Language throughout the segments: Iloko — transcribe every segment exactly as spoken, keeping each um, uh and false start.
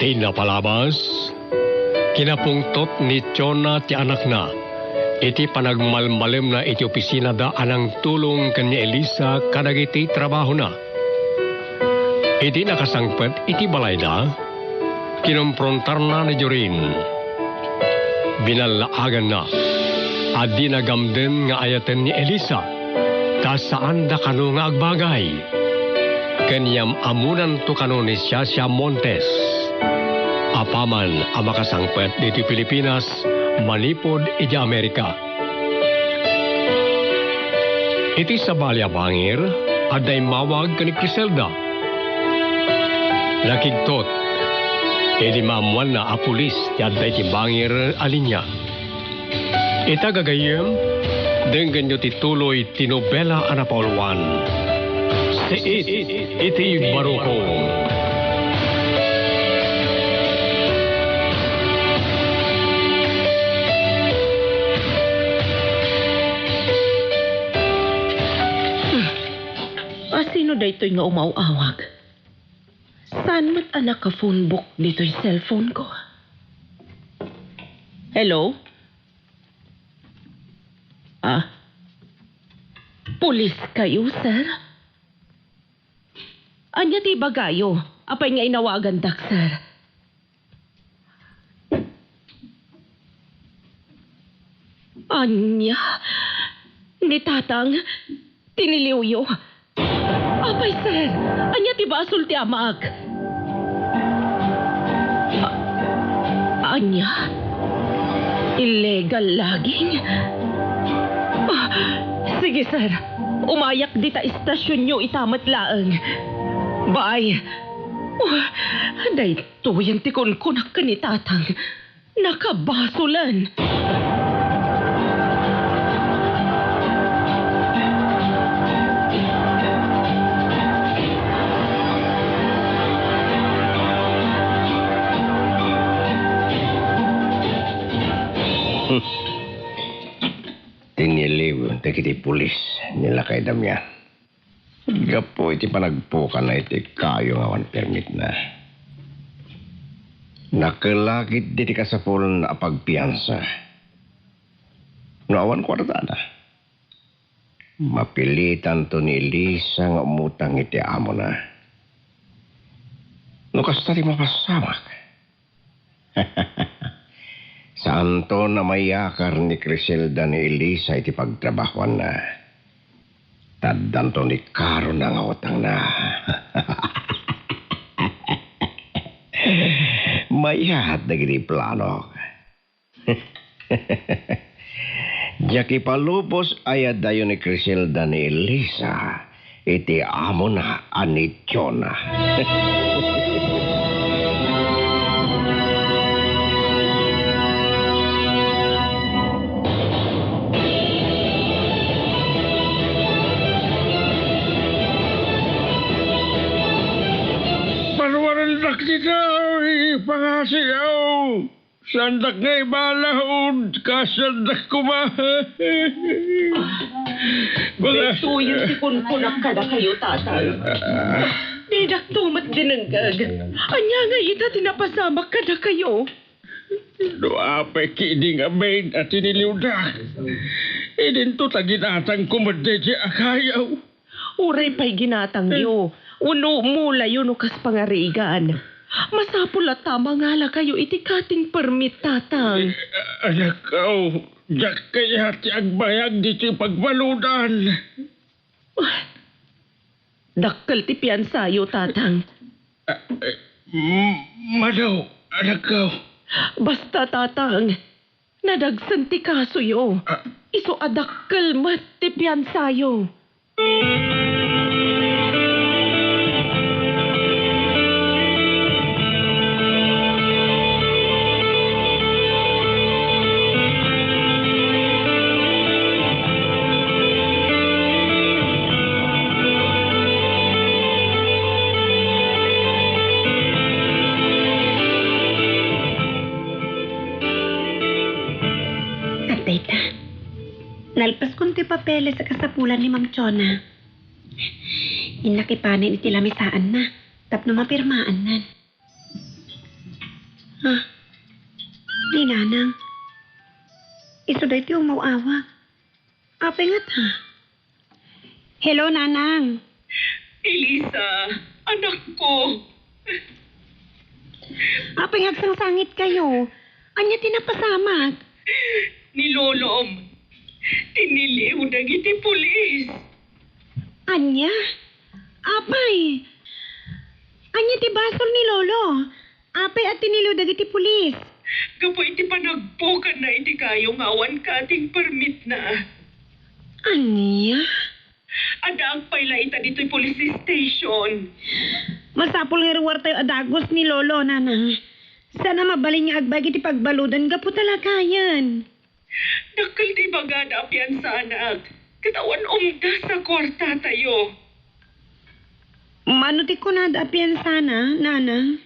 Ti napalabas, kinapungtot ni Jonah ti anakna iti panagmalmalemna iti opisinada a nangtulong ken ni Elisa kadagiti trabahona. Idi nakasangpet iti balayda, kinomprontarna ni Jorin. Binallaaganna a di nagamden nga ayaten ni Elisa, ta saanda kano nga agbagay. Ken yam-amonanto kano ni Shasha Montes. Apaman a makasangpet ditoy Pilipinas manipud idiay Amerika. Iti sabali a bangir, adda immawag ken ni Criselda. Nakigtot idi maammoanna a pulis ti adda iti bangir a linia. Ita gagayyem, denggenyo ti tuloy ti nobela a napauluan, Siit iti Baruko. A, sino daytoy nga umaw-awag? Saan met a naka-phone book ditoy cellphone ko? Hello? Ah, pulis kayo, sir? Ania ti ibagayo? Apay nga inawagandak, sir? Ania? Ni Tatang, tiniliwyo. Apay, sir, ania ti basol ti amaak? A-, ania? Illegal logging? Ah, sige, sir. Umayak dita istasionyo ita met laeng. Bye. Oh, daytoyen ti kunkunak ken ni Tatang. Nakabasolan. Tiniliw dagiti pulis ni Lakay Damian. Gapu iti panagpukanna iti kayo nga awan permitna. Nakelakit diti kasapulan a pagpiansa. No awan kuartada, mapilitanto ni Elisa nga umutang iti amona. No kasta ti mapasamak, saanton a mayakar ni Criselda ni Elisa iti pagtrabahoanna. Ta addanto ni karona nga utangna. Mayat dagiti planok. Diak ipalubos a yadayo ni Criselda ni Elisa iti amona a ni Jonah. Paruarendak dita, pangasiaw. Saandak nga ibalaod, kasiandak koma. Daytoyen ti kunkunak kadakayo, Tatang. Didak to met dinengngeg. Ania nga ita ti napasamak kadakayo? No apay ketdi ngamin a tiniliwdak, idinto ta ginatangko met daydiay a kayo. Uray pay ginatangyo, wenno mulayo no kas pangarigan. Masapul latta a mangalakayo iti cutting permit, Tatang. Eh, anakko, diak kayat ti agbayag ditoy pagbaludan. Dakkel ti piansayo, Tatang. Ah, eh, m-, mano, anakko. Basta, Tatang, nadagsen ti kasoyo. Ah. Isu a dakkel met ti piansayo. Adda ita. Nalpaskon ti papeles a kasapulan ni Ma'am Chona. Innak ipanen iti lamisaanna tapno mapirmaannan. Ah, ni Nanang. Isu daytoy umaw-awag. Apay ngata? Hello, Nanang. Elisa, anakko. Apay nga agsangsangit kayo? Ania ti napasamak? Ni Lolom, tiniliw dagiti pulis. Ania? Apay? Ania ti basol ni Lolo? Apay a tiniliw dagiti pulis? Gapu iti panagpukanna iti kayo nga awan cutting permitna. Ania? Addaak pay la ita ditoy police station. Masapul nga ruartayo a dagus ni Lolo, Nanang. Saan a mabalin nga agbaga iti pagbaludan gapu ta lakayen. Dakkel ti ibagada a piansanak, ket awan umdas a kuartatayo. Mano ti kunada a piansana, Nanang?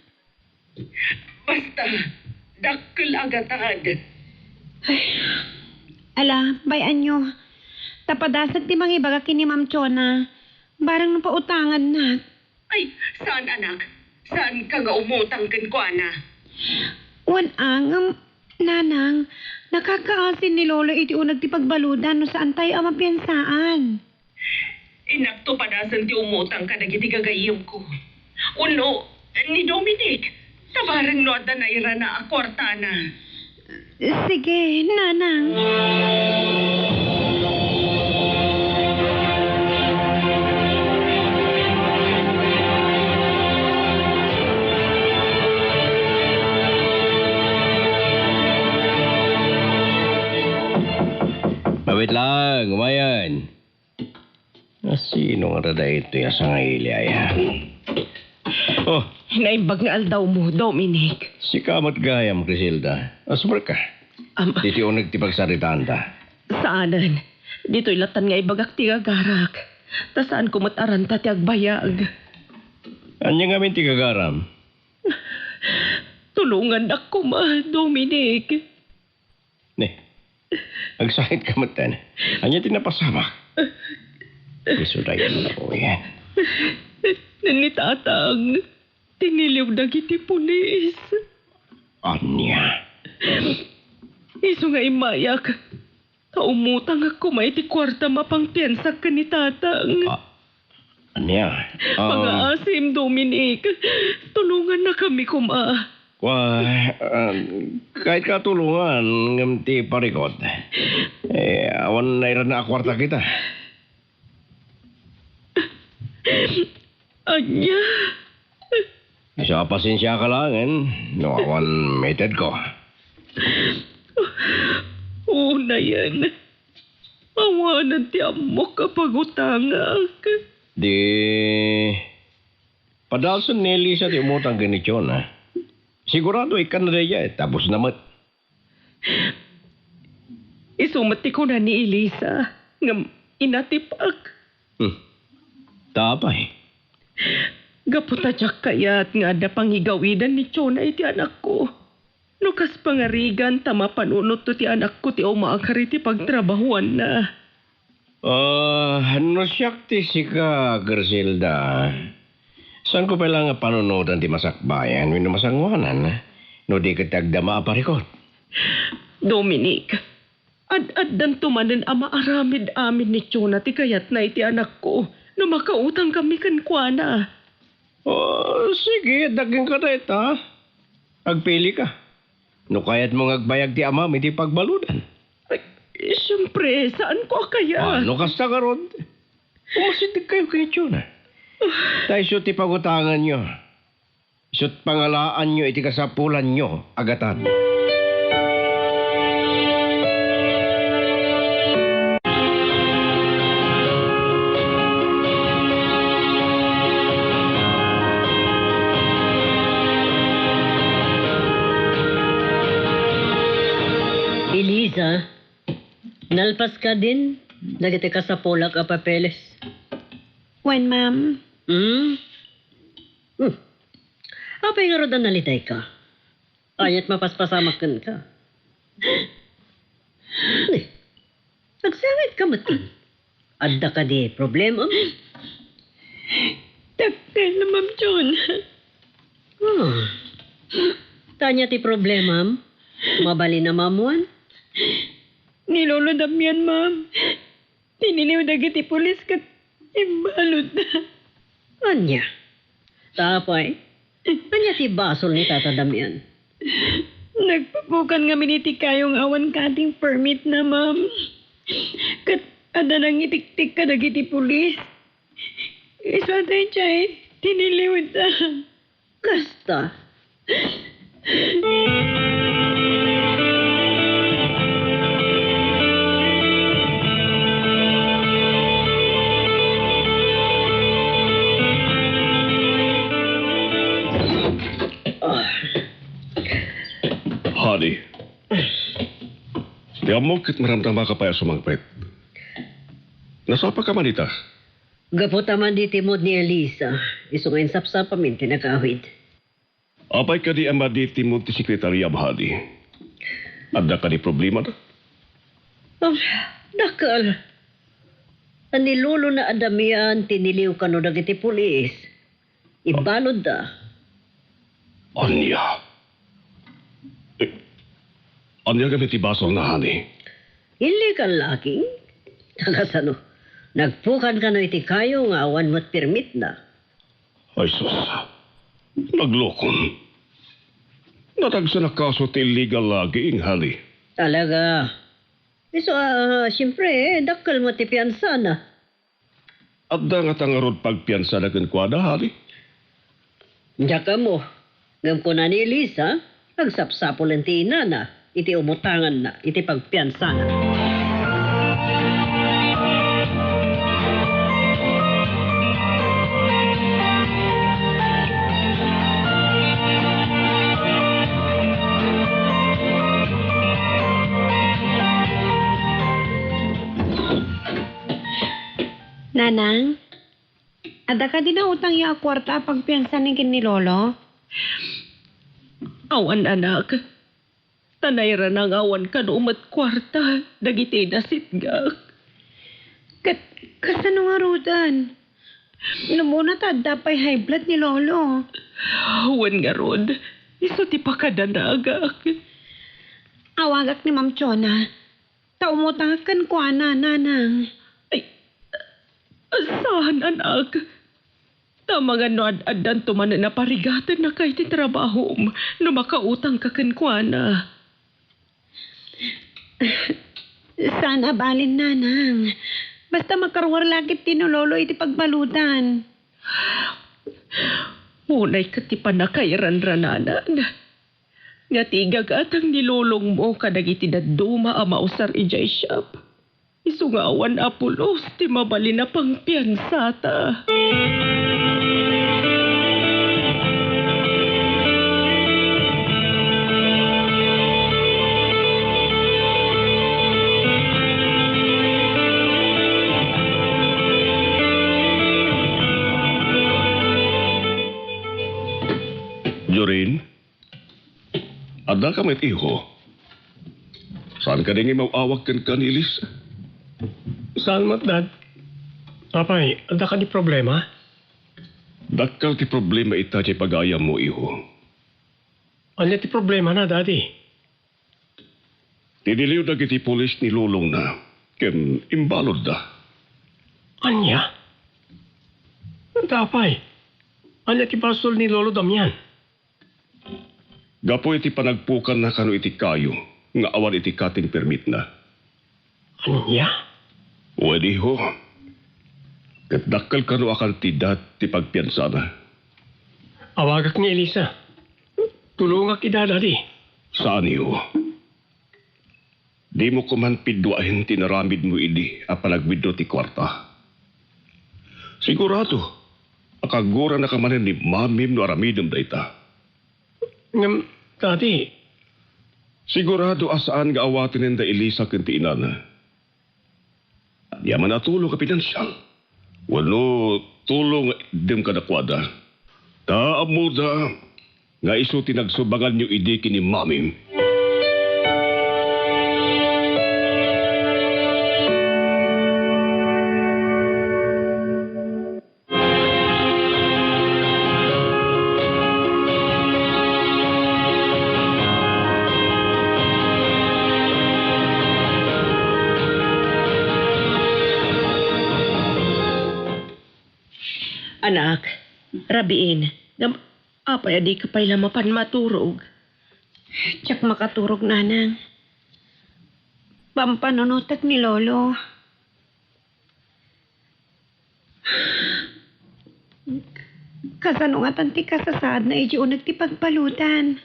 Basta, dakkel a gatad. Ay, ala, bay-anyo. Ta padasek ti mangibaga ken ni Ma'am Chona. Barang no pautangannak. Ay, saan, anak? Saanka nga umutang kenkuana? Wen, a, ngem, Nanang, nakakaasin ni Lolo iti uneg ti pagbaludan no saantayo a mapiansaan. Inakto padasen ti umutang kadagiti gagayyemko. Wenno, ni Dominic, ta barang no adda nairana a kuartana. Sige, Nanang. Awit lang, umayan. A, sino nga daytoy a sangaili aya? Oh. Naimbag nga aldawmo, Dominic. Sika met gayam, Criselda. Asumrek ka. Am- Ditoy uneg ti pagsaritaanta. Saanen. Ditoy latan nga ibagak ti gagarak. Ta saanko met a ranta ti agbayag. Ania ngamin ti gagaram? Tulongannak koma, Dominic. Ne, agsangitkametten. Ania ti napasamak? Isu daytoyen. Ni Tatang, tiniliw dagiti pulis. Ania? Isu nga immayak, ta umutangak koma iti kuarta mapangpiansak ken ni Tatang. Ah, Ania? Ah, pangaasim, Dominic. Tulongannakami koma. Wa, ah, kayat ka tulongan, ngem ti parikut. Eh, awan nairana a kuarta kita. Ania? Isu a pasensiaka laengen, no awan maitedko. Unayen. Awanen ti ammok a pagutangak. Di padasen ni Elisa ti umutang ken ni Chona. Sigurado ikkanna daydiay, tapos na met. Isu met ti kuna ni Elisa, ngem inatipak. Hmm. Ta apay? Gapu ta diak kayat nga adda pangigawidan ni Chona iti anakko. No kas pangarigan ta mapanunotto ti anakko ti umakar iti pagtrabahuanna. Ah, no siak ti sika, Griselda, saanko pay la nga panunotan ti masakbayan wenno masangoanan, no di ket agdama a parikut? Dominic, ad-addanto manen a maaramid amin ni Chona ti kayatna iti anakko no makautangkami kenkuana. Oh, sige, adda kenka dayta. Agpili ka. No kayatmo nga agbayag ti amam iti pagbaludan. Ay, siempre, saanko a kayat. Ah, no kasta ngarud, umasidegkayo ken ni Chona. Ta isu ti pagutanganyo. Isut' pangalaanyo iti kasapulanyo a gatad. Eliza, nalpaska din dagiti kasapulak a papeles? Wen, ma'am. Hmm? Hmm. Apay ngarud a nalitayka? Ania't mapaspasamak kenka? Ni, agsangit ka met. Adda kadi problema? Dakkel, Ma'am Chona. Ah. Ania ti problemam? Mabalin a maammuan? Ni Lolo Damian, ma'am. Tiniliw dagiti pulis ket imbaludda. Ania? Apay, ania ti basol ni Tata Damian? Nagpupukan ngamin iti kayo nga awan cutting permit na, ma'am. Ket adda nangitiktik kadagiti pulis. Isu a daydiay, tiniliwda. Kasta. Honey, ti ammok ket maramdamaka pay a sumangpet. Nasapaka man ita? Gapu ta madi ti mood ni Elisa, isu nga insapsapamin ti nagawid. Apay kadi a madi ti mood ti sekretariam, honey? Adda kadi problemada? Ah, dakkel. Ni Lolo na a Damian, tiniliw kano dagiti pulis. Imbaludda. Ania? Eh, ania ngamin ti basolna, honey? Illegal logging? Kasano? Nagpukan kano iti kayo nga awan met permitna. Ay, sus. Naglokon. Nadagsen a kaso ti illegal logging, honey. Talaga? Isu a, siyempre, eh, dakkel met ti piansana. Adda ngata ngarud pagpiansana kenkuana, honey? Diak ammo. Ngem kuna ni Elisa, agsapsapulen ti inana iti umutanganna iti pagpiansana. Nanang, adda kadi nautangyo a kuarta a pagpiansanen ken ni Lolo? Awan, anak. Ta nairana nga awan kano met kuarta dagiti nasitgak. Ket kasano ngaruden? Namuna ta adda pay high blood ni Lolo. Wen ngarud, isu ti pakadanagak. Awagak ni Ma'am Chona. Ta umutangak kenkuana, nanang. Ay, saan, anak. Ta mangan no ad-addanto manen a parigatennaka iti trabahom no makautangka kenkuana. Saan a balin, nanang. Basta makaruar la ket ti ni Lolo iti pagbaludan. Unay ket ti pannakairanrananan. Nga ti igagatang ni lolongmo kadagiti dadduma a mausar idiay shop, isu nga awan a pulos ti mabalin a pangpiansata. Jorin? Addaka met, iho? Saan kadi nga imaw-awag kenka ni Elisa? Saan met, Dad? Apay, adda kadi problema? Dakkel ti problema ita ti pagayammo, iho. Ania ti problemana, Daddy? Tiniliw dagiti pulis ni lolongna, ken imbaludda. Ania? Apay, ania ti basol ni Lolo Damian? Gapu iti panagpukanna kano iti kayo nga awan iti cutting permitna. Ania? Wen, iho. Ket dakkel kano a kantidad ti pagpiansana. Awagak ni Elisa. Tulongak ida, Daddy. Saan, iho. Dimo koman piduaen ti inaramidmo idi a panagwidro ti kuarta. Sigurado a kagurannaka manen ni Mamim no aramidem dayta. Ngem, Daddy. Sigurado a saan nga awatenen da Elisa ken ti inana. Ania man a tulong a pinansial wenno tulong nga iddem kadakuada. Ta ammoda nga isu ti nagsubanganyo idi ken ni Mamim. Rabiin, ngem apay a dika pay la mapan maturog? Diak makaturog, nanang. Pampanunotek ni Lolo. Kasano ngatan ti kasasaadna idiay uneg ti pagbaludan?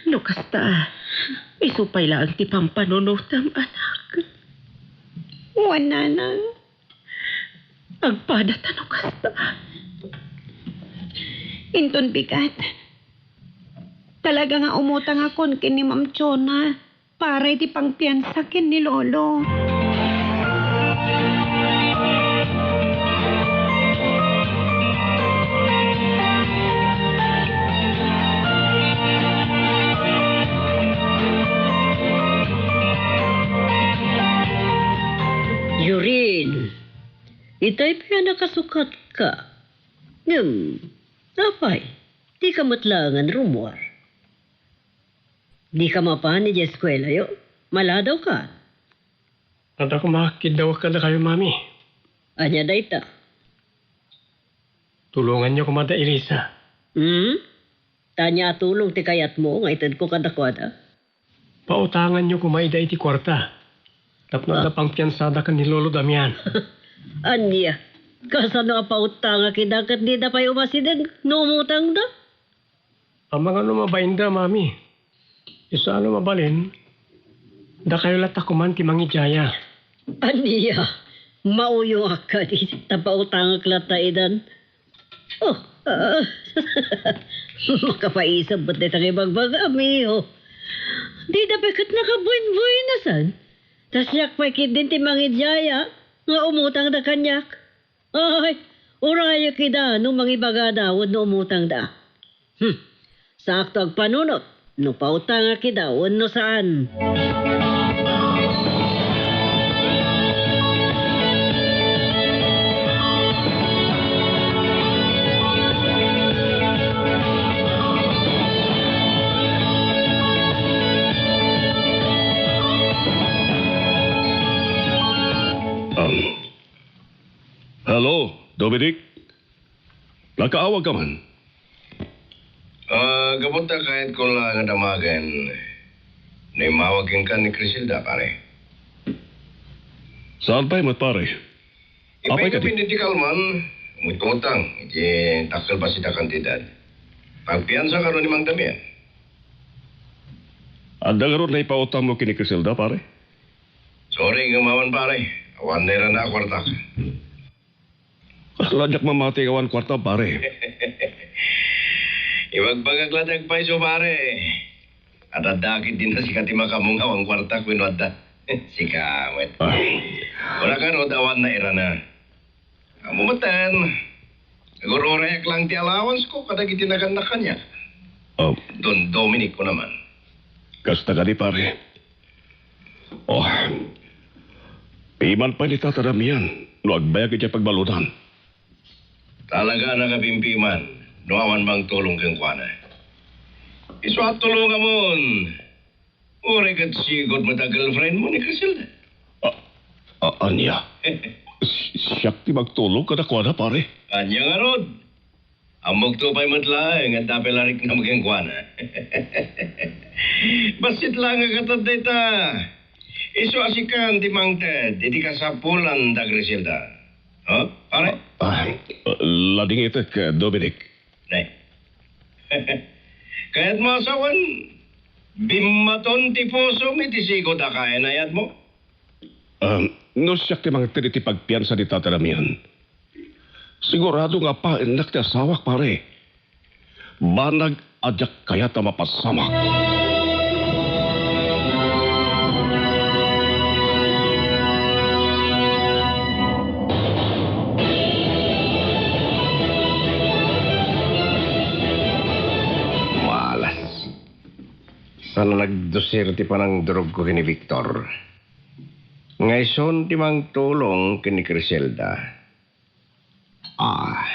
No kasta, isu pay laeng ti pampanunotem, anak. Wen, nanang. Agpadata no kasta. Inton bigat, talaga nga umutangakon ken ni Ma'am Chona para iti pangpiansa ken ni Lolo. Jorin, itay pay a nakasukatka. Ngem, apay, dika met laengen rummuar? Dika mapan idiay eskuelayo? Maladawka? Adda koma kiddawek kadakayo, Mami. Ania dayta? Tulonganyo koma da Elisa. Hmm? Ta ania a tulong ti kayatmo nga itedko kadakuada? Pautanganyo koma ida iti kuarta. Tapno adda pangpiansada ken ni Lolo Damian. Ania? Kasano a pautangak ida ket dida pay umasideg no umutangda? Amangan no mabainda, Mami. Isu a no mabalin, dakayo latta koman ti mangidiaya. Ania? Mauyongak kadi ta pautangak latta idan? Oh, ah, makapaisam met dayta nga ibagbagam, iho. Dida pay ket nakabuenbuenasan. Ta siak pay ketdin ti mangidiaya nga umutangda kaniak. Ay, urayek ida no mangibagada wenno umutangda. Hmm. Saakto agpanunot no pautangak ida wenno saan. Um, hello, Dominic? Nakaawag ka man? Ah, gapu ta kayatko la nga damagen no immawag kenka ni Criselda, pare. Saan pay met, pare? Apay kadi? Ipay kami ni Tikalman, umutang iti dakkel bassit a kantidad. Pagpiansa kano ni Mang Damian. Adda ngarud naipautangmo ken ni Criselda, pare? Sorry, ngem awan, pare. Awan nairana a kuartak. Ala, diak mamati nga awan kuarta, pare. Ibagbagak latta ti agpayso, pare. Adda ketdin a sika ti makammo nga awan kuarta wenno adda? Sika met. Ah. Kuna kano, awan nairana. Ammo metten, agur-urayek lang ti allowance ko kadagiti nagannak kaniak. Oh. Don Dominic ko naman. Kasta kadi, pare. Oh, piman pay ni Tata Damian no agbayag idiay pagbaludan. Talaga a nakapimpiman no awan mangtulong kenkuana. Isu a tulongamon, uray ket sigud met a girlfriend mo ni Criselda. A-, a-, ania? Si-, siak ti magtulong kadakuada, pare? Ania ngarud? Ammokto pay met laeng, adda pay la riknam kenkuana. Bassit laeng a ket dayta. Isu a sikan ti mangted iti kasapulan da Criselda. Oh, pare? Ah, ladingitek, Dominic. Nay. Kayatmo a sawen, bimmaton ti pusom iti sigud a kainayatmo? Ah, no siak ti mangted iti pagpiansa ni Tata Damian, sigurado nga apaennak ti asawak, pare. Banag a diak kayat a mapasamak. Malas. Saan a nagdusir ti panangdurogko ken ni Victor. Nga isun ti mangtulong ken ni Criselda. Ah.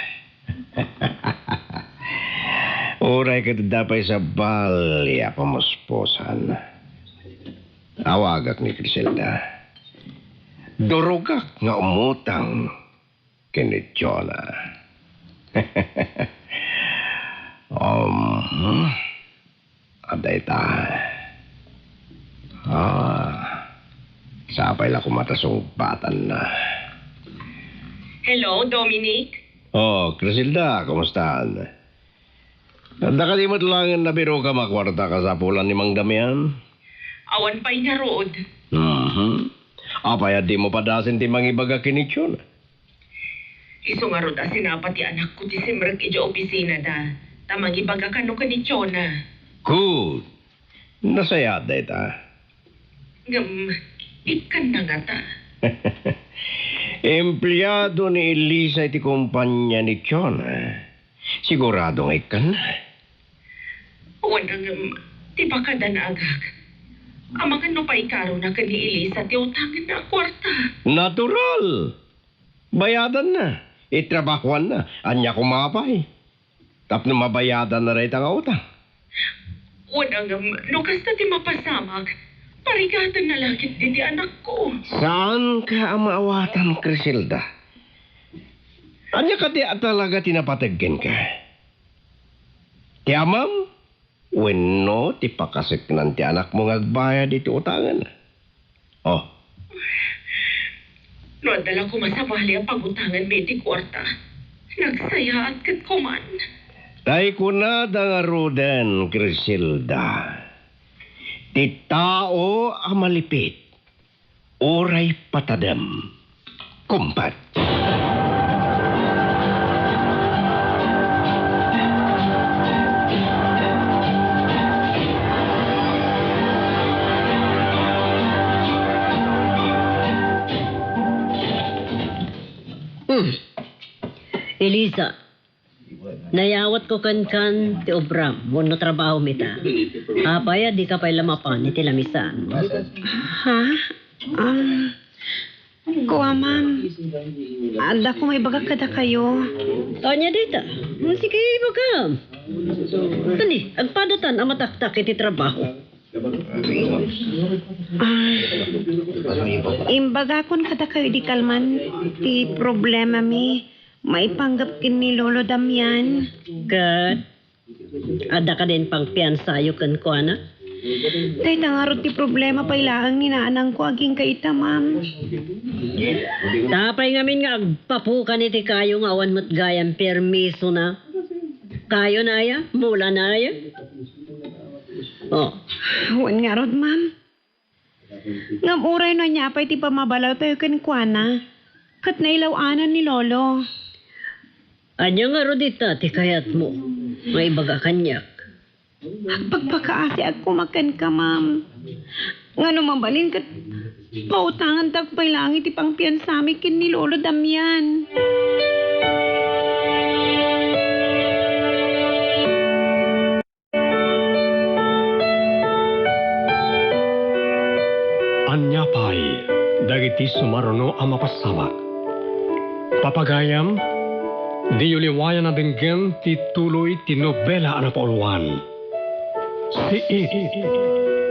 Uray ket adda pay sabali a pamuspusan. Awagak ni Criselda. Durogak nga umutang ken ni Jonah. Um, hmm? Adda ita. Ah, sapay la koma ta sungbatanna. Hello, Dominic? Oh, Criselda, kumustan? Adda kadi met laengen nabiruka a kuarta kasapulan ni Mang Damian? Awan pay ngarud. Mhm. Apay a dimo padasen ti mangibaga ken ni Chona? Isu ngarud a sinapa ti anakko ti simrek idiay opisinada, ta mangibaga kano ken ni Chona. Good. Nasayaat dayta. Ngem, ikkanna ngata? Empleado ni Elisa iti kompania ni Chona. Sigurado nga ikkanna. Wen, ngem, ti pakadanaagak, amangan no paikarona ken ni Elisa ti utangenna a kuarta. Natural! Bayadanna, itrabahoanna, ania koma pay? Tapno mabayadanna dayta nga utang. Wen, ngem, no kasta ti mapasamak, parigatenna la ketdi ti anakko. Saanka a maawatan, Criselda? Ania kadi a talaga ti napateg kenka? Ti amam? Wenno ti pakaseknan ti anakmo nga agbayad iti utangen? Oh. No adda la koma sabali a pagutanganmi iti kuarta, nagsayaat ket koman. Tay kunada ngaruden, Criselda, ti tao a malipit, uray patadem, kumpet. Hmm. Elisa, nayawatko kenkan ti obram wenno trabahom ita. Apay a dika pay la mapan iti lamisan? Ha? Ah, kua, ma'am. Adda ko maibagak kadakayo. Ania dayta? Hmm, sige, ibagam. Kani, agpadatan a mataktak iti trabaho. Ah, imbagakon kadakayo idi kalman ti problemami maipanggep ken ni Lolo Damian. Ket adda kadin pangpiansayo kenkuana? Dayta ngarud ti problema pay laeng ni nanangko agingga ita, ma'am. Apay ngamin nga agpapukan iti kayo nga awan met gayam permisona? Kayona aya? Mulana aya? Oh. Wen ngarud, ma'am. Ngem uray no ania pay ti pammabalawtayo kenkuana, ket nailaw-anan ni Lolo. Ania ngarud ita ti kayatmo nga ibaga kaniak? Agpakpakaasiak koma kenka, ma'am. Ngano mabalin ket pautangantak pay laeng iti pangpiansami ken ni Lolo Damian. Ania pay dagiti sumaruno a mapasamak? Papagayam, diyo liwayan a denggen ti tuloy ti nobela a napauluan, Siit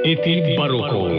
iti Barukong.